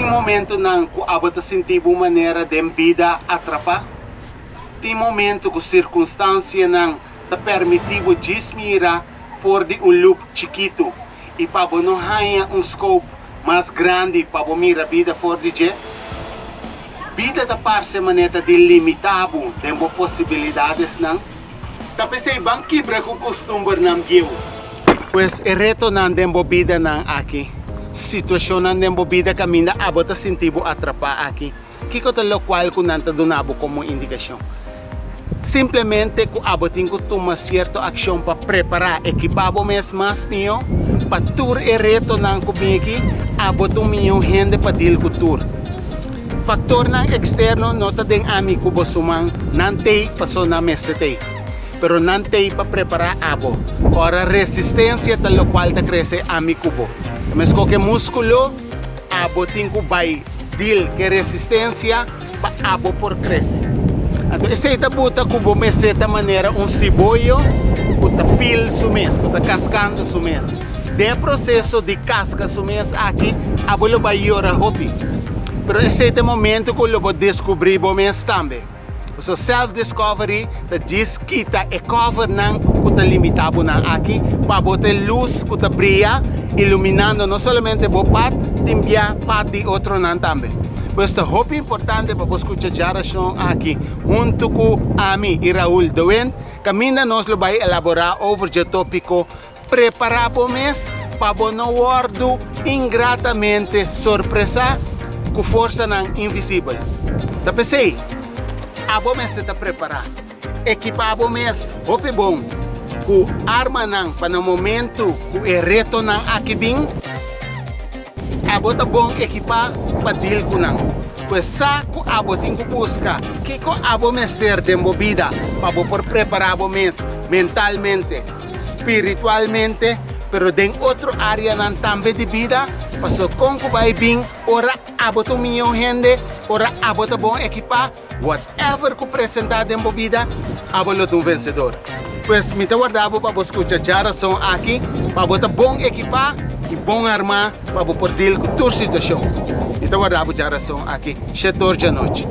Tin momentonan ku abo ta sinti bo manera den bida atrapá? Tin momento ku sirkunstansianan ta permití bo djis mira for di un lup chikitu i pa bo no haña un scope mas grandi pa bo mira bida for di dje? Bida ta parse manera di limitá bo den bo posibilidadesnan? Ta p'esei ban kibra ku kustumbernan bieu. Pues e retonan den bo bidanan aki, situashonnan den bo bida kaminda abo ta sinti bo atrapá aki, kiko ta lokual ku nan ta duna bo komo indikashon? Simplemente ku abo tin ku tuma sierto akshon pa prepará, ekipá bo mes mas mihó pa tur e retonan ku bin aki, abo ta un mihó hende pa dil ku tur. Faktornan eksterno no ta den ami ku bo suman, nan t'ei paso nan mester t'ei. Pero nan t'ei pa prepará abo. Ora resistensia ta lokual ta krese ami ku bo. Ta meskos ke múskulo, abo tin ku bai dil ke resistensia pa abo por krese. Anto esei ta buta ku bo mester ta manera un siboyo ku ta pil su mes, ku ta kaskando su mes. Den e proseso di kaska su mes aki, abo lo bai yora hopi. Pero esei ta e momento ku lo bo deskubrí bo mes tambe. Pasobra self discovery ta djis kita e covernan ku ta limitá bo nan aki pa bo ta e lus ku ta bria iluminando no solamente bo pat, tin bia pat di otronan tambe. Pues ta hopi importante pa bo skucha djarashon aki huntu ku ami i Raul de Wind kaminda nos lo bai elaborá over dje tópiko Prepará bo mes pa bo no wòrdu ingratamente sorpresá ku forsanan invisibel. Ta p'esei, abo mester ta prepará. Ekipá bo mes hopi bon ku armanan pa na momentu ku e retonan aki bin, abo ta bon ekipá pa dil ku nan. Pues sa ku abo tin ku buska kiko abo mester den bo bida pa bo por prepará bo mes mentalmente. spiritualmente, pero den otro areanan tambe di bida, paso kon ku bai bin ora abo ta un miyon hende, ora abo ta bon ekipá, whatever ku presentá den bo bida, abo lo ta un vensedor. Pues mi ta warda bo pa bo skucha djarason aki, pa bo ta bon ekipá i bon armá pa bo por deal ku tur situashon. Mi ta warda bo djarason aki, shetor djanochi.